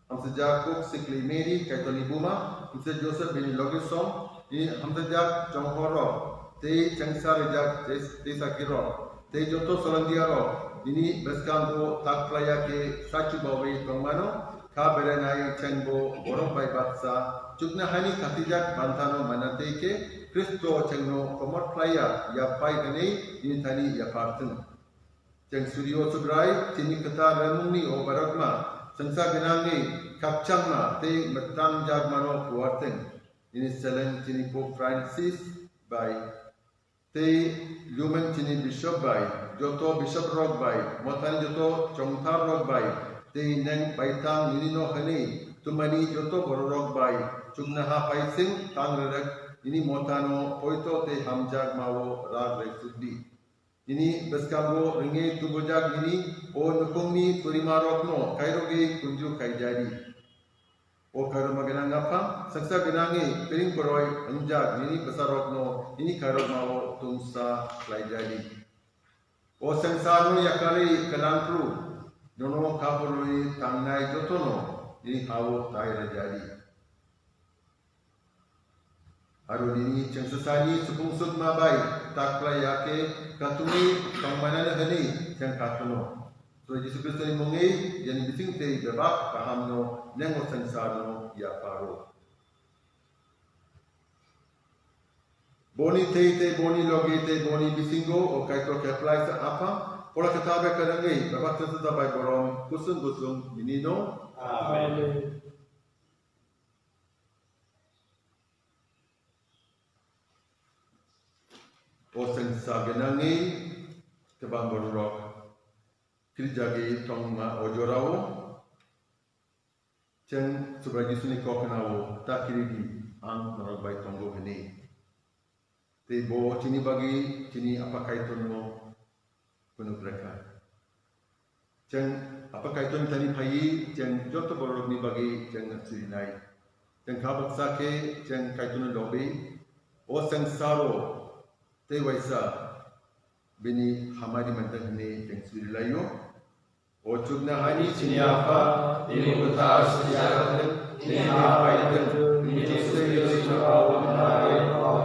Hamsajak kuk sikli Mary, Kaitorni buma, hamsajak Joseph bini logisong, tini hamsajak chonghorrok, tei chengsa rijak tei, tei sakirok, tei joto solandiarok, nini bwskango tak khlaiya khe sachubawi tongmano, kha berenai chengbo borok bai baksa, chuknohani khatijak banthano mana tei khe Khristo chengno komor khlaiya yaphai hwnwi nini thani yaphar thung. Cheng surio Subrai, chini kwthar remungni o barokma, chengsa gwnangni khakchangma tei mwtang jakmano kuarteng. Nini seleng chini Pope Francis bai, tei lumen chini bishop bai, joto bishop rok bai, mothani joto chongthar rok bai, tei neng baithang nini no hwnwi tumani joto bororok bai, chuknoha phaising tang rerek nini mothano poito tei hamjakmao rak rek sukdi. Nini bwskango rwngwi tubujak nini o nukhungni purimarokno kairogwi kunju khaijadi. O khairokma gwnang Apha, saksa gwnangwi piring poroi wngjak nini bwsarokno nini khairokmao tungsa khlaijadi. O swngcharno yakarwi kwlangkru, nono kha phurwi tangnai jotono nini ha-o tai rwjadi. Aro nini chwngsasani supung sukma bai tak khlai ya khe katungwi tongmanani hwnwi chwng kathono. Tei Jisu Khristoni mungwi yani bising tei bebak kahamno nengo swngcharno yapharo. Boni thei tei boni logi tei boni bisingo o Kaitor khe phlaisa Apha, Phola Kwthar bai kwrwngwi bebak chwngsasa bai borom kusung kusung nini no. Amen. O chwngsa gwnangwi kwbang bororok kirijagwi tongma o jorao chwng Subrai Jisuni kok khna-o, "Ta kiridi, ang norok bai tongo," hwnwi. Tei bo chini bagwi chini Apha Kaitorno phunuk rekha. Chwng Apha Kaitorni thani phaiwi chwng joto bororokni bagwi chwng sirinai. Chwng kha baksa khe chwng Kaitorno lobwi o chwng saro tei waisa bini hamari mantang hwnwi chwng sirilaio. O chuknohani chini Apha, nini bwkha swijak thung, nini ha phai thung, nini bwswk swijak o manai o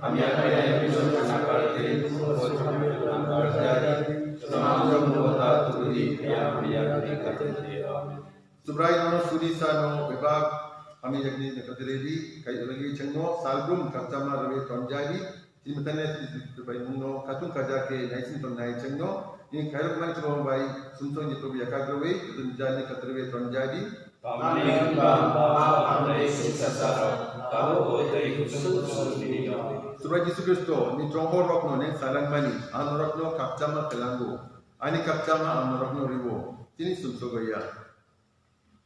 Hamya kaya bisong sakar tiri bisong sakar jari. Samang jong mo ta turi ya ya ya. Subrai nono suri sano bebak hamya yakni nekatri ready, kai ulagi chengno, salbrum kakchama rwe tonjari, chini methane suri suri bai mungno, katung kaja ke naisin ton nai chengno, ni kairok mani chubong bai, sumsong ni probi yakak rwe, katung jani katri rwe tonjari. Tamni bang bang hamle singsa saro, tabo botei kusung kusung bini no. Subrai Jisu Kristo, ni chonghor rokno neng salang mani, ang norokno kakchama kelango, ani kakchama ang norokno riwo, chini sumsogo ya.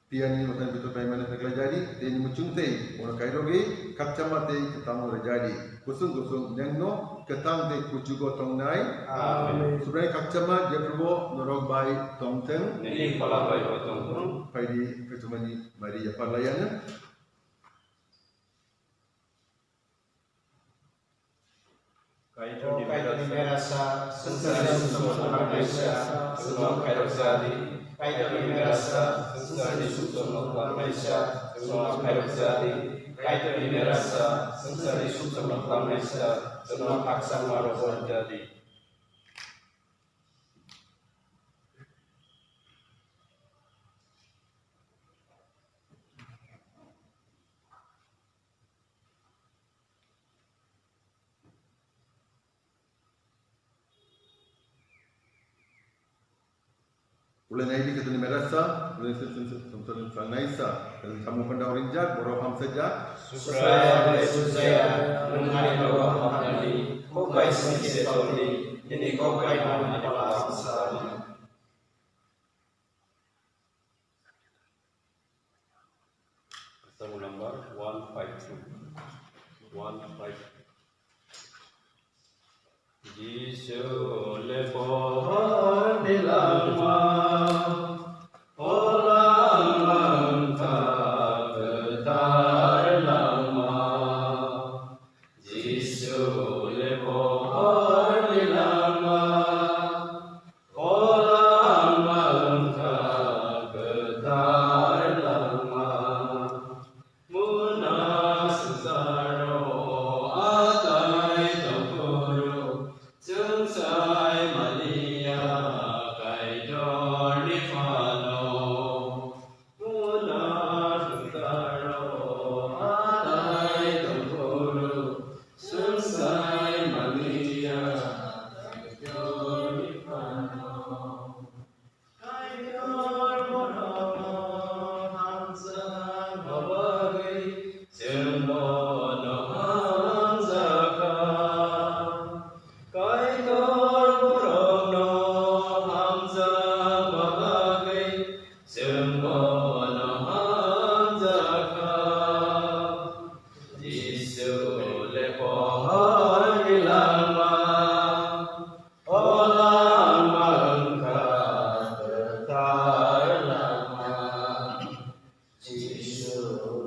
Piyani motan bitor paimani pheklai jadi, tei ni muchung tei, ono kairogi, kakchama tei kwtamo rejadi, kusung kusung nengno, kwtang tei kuchugo tongnai. Amen. Subrai kakchama, Jephubo, norok bai tongtheng. Nini kola bai bo tongtheng. Phaidi, kachumani, mari yapar layana. Kaitorni Kaitorni merasa, merasa, swngcharni swngcharni swngcharni swngcharni khairokjadi. Kaitorni merasa, swngcharni swngcharni swngcharni khairokjadi. Kaitorni merasa, swngcharni swngcharni swngcharni khakchangma rwjakjadi. Ulai nai di katuni merasa, ulai sir sir sir sir sir sir naisa, katuni samu panda orinjak, borok hamsajak. Supraya, Supraya, nung ani rogo hamnani, kok bai sini se tolni, nini kok bai nang ani pala hamsani. Psalm number one five two. One five two. Jisu le pohor ni langma, o langma wngkha kwthar langma. Jisu le pohor ni langma, o langma wngkha kwthar langma. Muna swngcharo atai tongphuru, chwng sai maliya Kaitorni phano. Muna swngcharo atai tongphuru, swng sai maliya Kaitorni phano. Kaitor borokno hamjakma bagwi chwng bono hamjakha. Kaitor borokno hamjakma bagwi chwng bono hamjakha. Jisu le pohorni langma, o langma wngkha kwthar langma. Jisu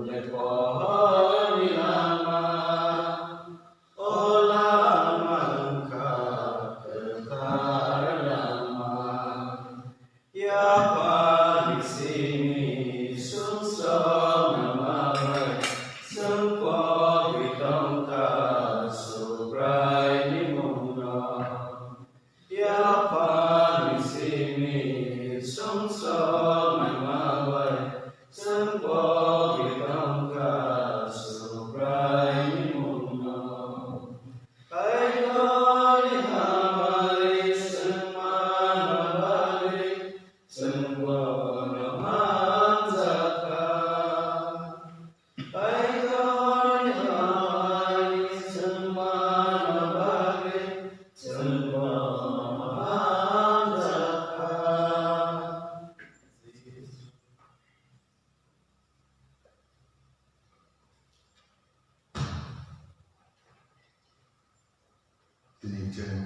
le pohorni langma, o langma wngkha kwthar langma. Yaphani simi sumsokma bai, chwng pogwi tongkha Subraini mungno. Yaphani simi sumsokma bai, chwng pogwi tongkha Subraini mungno. Kaitorni hamari chwng manna bagwi, chwng bono hamjakha. Kaitorni hamari chwng manna bagwi, chwng bono hamjakha. Tini chwng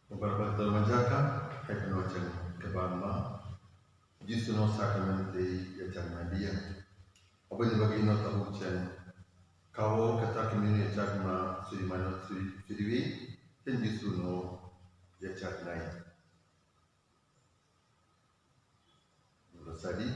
Bubagra Bwthar manjakha, hai phano chwng kwbangma Jisuno sakramen tei yachakna liya. Aboni bagwi no tabuk chwng kao kwthar khe nini yachakma suri mano suri, suriwi, chwng Jisuno yachaknai. Sadi,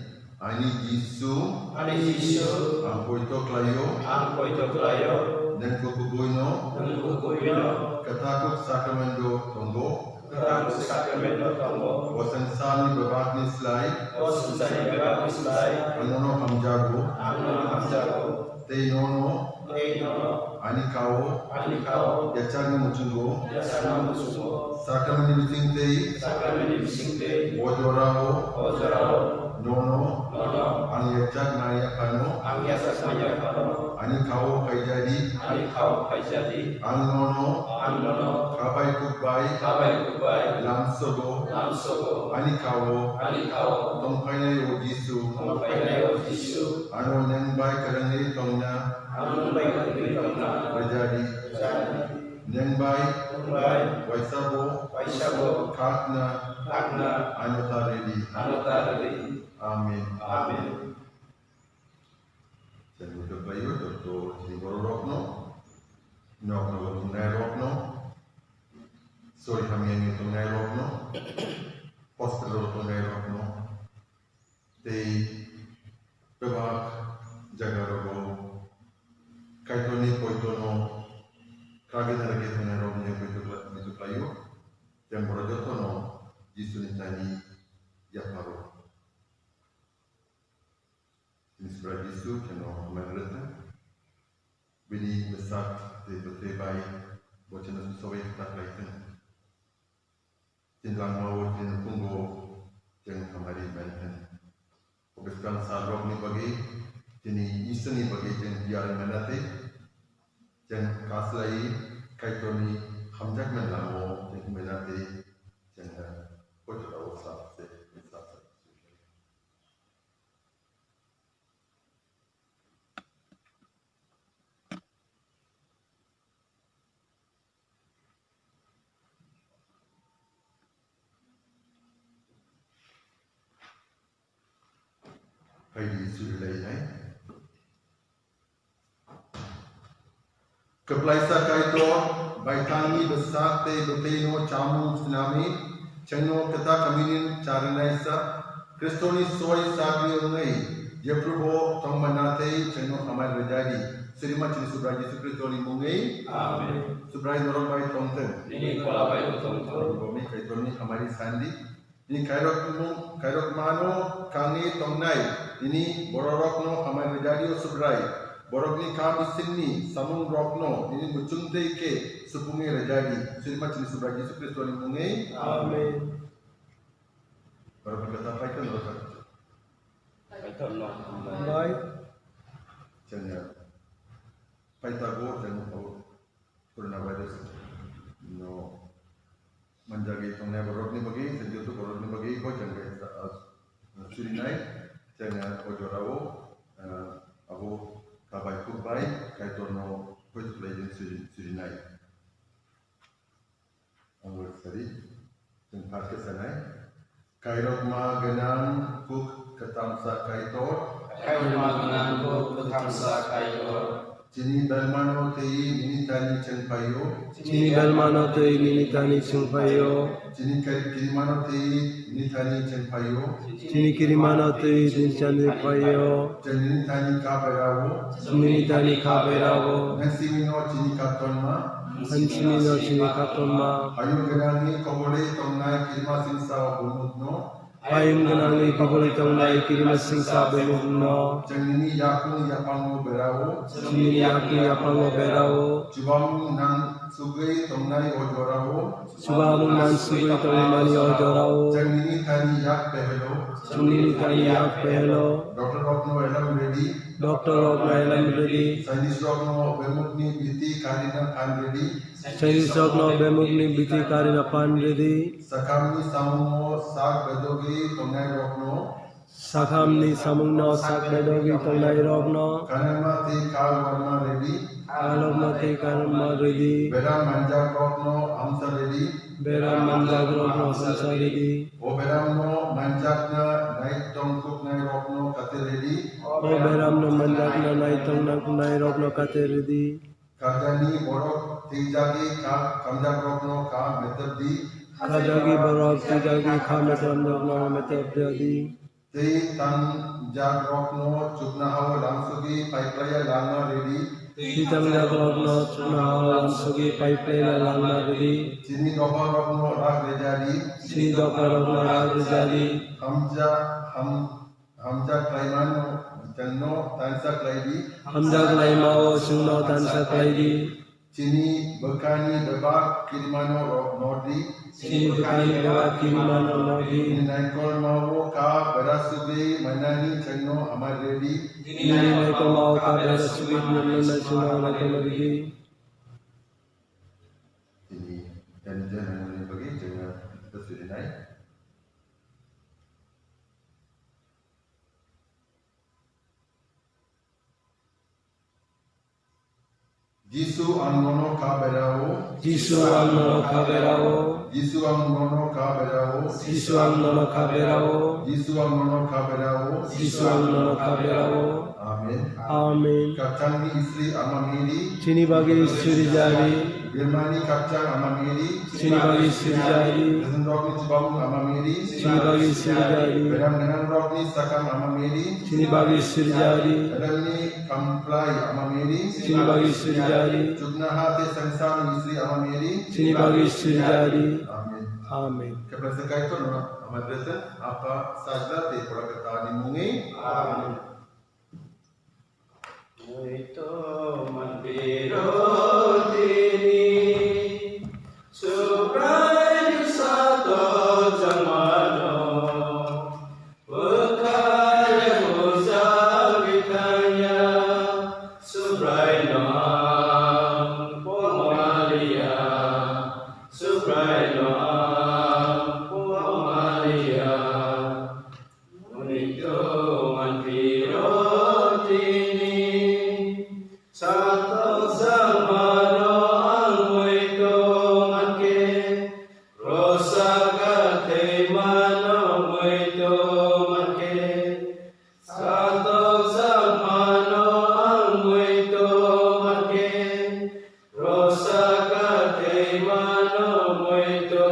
ani Jisu, ani Jisu, ang poito khlaio, ang poito khlaio, nang kukubuino, nang kukubuino, kwthar kuk sakramento tongo, kwthar kuk sakramento tongo, bosong salni bebakni slai, bosong Ang nono hamjago. Ang nono hamjago. Tei nono. Tei nono. Ani kao. Ani kao. Yachakni muchungo. Yachakni muchungo. Sakramani bising tei. Sakramani bising tei. O jorao. O jorao. Nono. Nono. Ang yachakna yaphano. Ang yachakna yaphano. Ani kao phaijadi. Ani kao phaijadi. Ang nono. Ang nono. Khabai kukbai. Khabai kukbai. Lamsogo. Lamsogo. Ani kao. Ani kao. Tongphainai o Jisu. Tongphainai o Jisu. Ano neng bai kwrwngwi tongna. Ano neng bai kwrwngwi tongna. Rwjadi. Rwjadi. Neng bai. Neng bai. Waisabo. Waisabo. Khakna. Khakna. Ano ta rwdi. Ano ta rwdi. Amen. Amen. Chwng joto khlaio, joto chini bororokno, nokno tongnairokno, sori hamyani tongnairokno, hospital-o tongnairokno, tei kwbak jagarogo Kaitorni poitono kagwi narwgwi thangnairokno poito khlai-, poito khlaio, chwng borok jotono Jisuni thani yapharo. Chini Subrai Jisu chwngno hambai rwthwng. Bini bwsak tei bwtwi bai bo chwngno sobai kwthar khlai thwng. Chini langmao chini nukhungo chwng hamari bai thwng. O bwskang salrokni bagwi chini Iswrni bagwi chwng tiyar wngmana tei chwng kaslai Kaitorni hamjakmani lamao chwng wngmana tei chwng poito rao sal se, sal se. Phaidi surilainai. Kwplaisa Kaitor, baithangni bwsak tei bwtwino chamung swnamwi, chwngno kwthar kamini charwnaisa, Khristoni soi sagri wngwi, jephrubo tongmana tei chwngno hamari rwjadi. Srima chini Subrai Jisu Khristoni mungwi. Amen. Subrai norok bai tongthwng. Nini kola bai bo tongthwng. Romi Kaitorni hamari sandi. Nini khairokmung-, khairokmano kangwi tongnai nini bororokno hamari rwjadi o Subrai. Borokni kha bisingni samungrokno nini muchungtwi khe supungwi rwjadi. Srima chini Subrai Jisu Khristoni mungwi. Amen. Borok ni kata phaikhe norok kha. Phaikhe norok kha. Bai. Chwngya. Phaita go chwng o. Coronavirus no manjagwi tongnai borokni bagwi, chwng joto borokni bagwi bo chwng khe, ah, surinai, chwng, ah, o jorao, ah, abo kabai khukbai Kaitorno poito khlaijak suri-, surinai. Ang bo sari, chwng pharkhe sanai. Kairokma gwnang kuk kwthamsa Kaitor. Kairokma gwnang kuk kwthamsa Kaitor. Chini belmano tei nini thani chwng phaio. Chini belmano tei nini thani chwng phaio. Chini kai-, kirimano tei nini thani chwng phaio. Chini kirimano tei nini thani phaio. Chwng nini thani kha berao. Chwng nini thani kha berao. Nang simino chini kha tonma. Nang simino chini kha tonma. Hayung gwnangni kobolwi tongnai kirima singsa o bumukno. Hayung gwnangni kobolwi tongnai kirima singsa bumukno. Chwng nini yakung yaphango berao. Chwng nini yakung yaphango berao. Chubamung nang sugwi tongnai o jorao. Chubamung nang sugwi tongmani o jorao. Chwng nini thani yak pehelo. Chwng nini thani yak pehelo. Doctor rokno elam ready. Doctor rokno elam ready. Scientist rokno bemukni biti karina phan ready. Scientist rokno bemukni biti karina phan ready. Sakhamni samungo sak bedogwi tongnairokno. Sakhamni samungno sak bedogwi tongnairokno. Kanama tei kha warma ready. Kanama tei kha warma ready. Beram manjakrokno amsa ready. Beram manjakrokno amsa ready. O beramno manjakna naitong kuknairokno kate ready. O beramno manjakna naitong kuknairokno kate ready. Karjani borok thwijagwi kha kamjakrokno kha metepdi. Karjagwi borok thwijagwi kha metepnokno metepdi. Tei tangjakrokno chuknohao lamsogwi paiphlaiya langma ready. Tei tangjakrokno chuknohao lamsogwi paiphlaiya langma ready. Chini dopharokno rak rwjadi. Chini dopharokno rak rwjadi. Hamja-, ham-, Hamjak khlaimano chwngno tansa khlai di. Hamjak khlaimao chwngno tansa khlai di. Chini bwkhani bebak kirimano ro-, nor di. Chini bwkhani bebak kirimano nor di. Chini naikolmao kha bera sugwi mainani chwngno hamari rw di. Chini naikolmao kha bera sugwi mainani chwngno hamari rw di. Chini dan janani bagwi chwngno bwswinai. Jisu, ang nono kha berao. Jisu, ang nono kha berao. Jisu, ang nono kha berao. Jisu, ang nono kha berao. Jisu, ang nono kha berao. Jisu, ang nono kha berao. Amen. Amen. Khakchangni Isri Ama Mary. Chini bagwi suri jari. Birmani khakchang Ama Mary. Chini bagwi suri jari. Rijwng rokni chubamung Ama Mary. Chini bagwi suri jari. Beram gwnang rokni sakam Ama Mary. Chini bagwi suri jari. Beramni khamplai Ama Mary. Chini bagwi suri jari. Chuknoha tei swngcharni Isri Ama Mary. Chini bagwi suri jari. Amen. Amen. Khe belai se Kaitorno Ama Dweseng, Apha, Sajla tei Pora Kwtharni mungwi. Amen. Muitu manphiro tini, Subraini sato jamano, bwkhaya bujagwi thangya, Subraino ang pomaliya, Subraino ang pomaliya. Muitu manphiro tini, sato jamano ang muitu mankhe, krosa kathwi mano muitu mankhe, sato jamano ang muitu mankhe, krosa kathwi mano muitu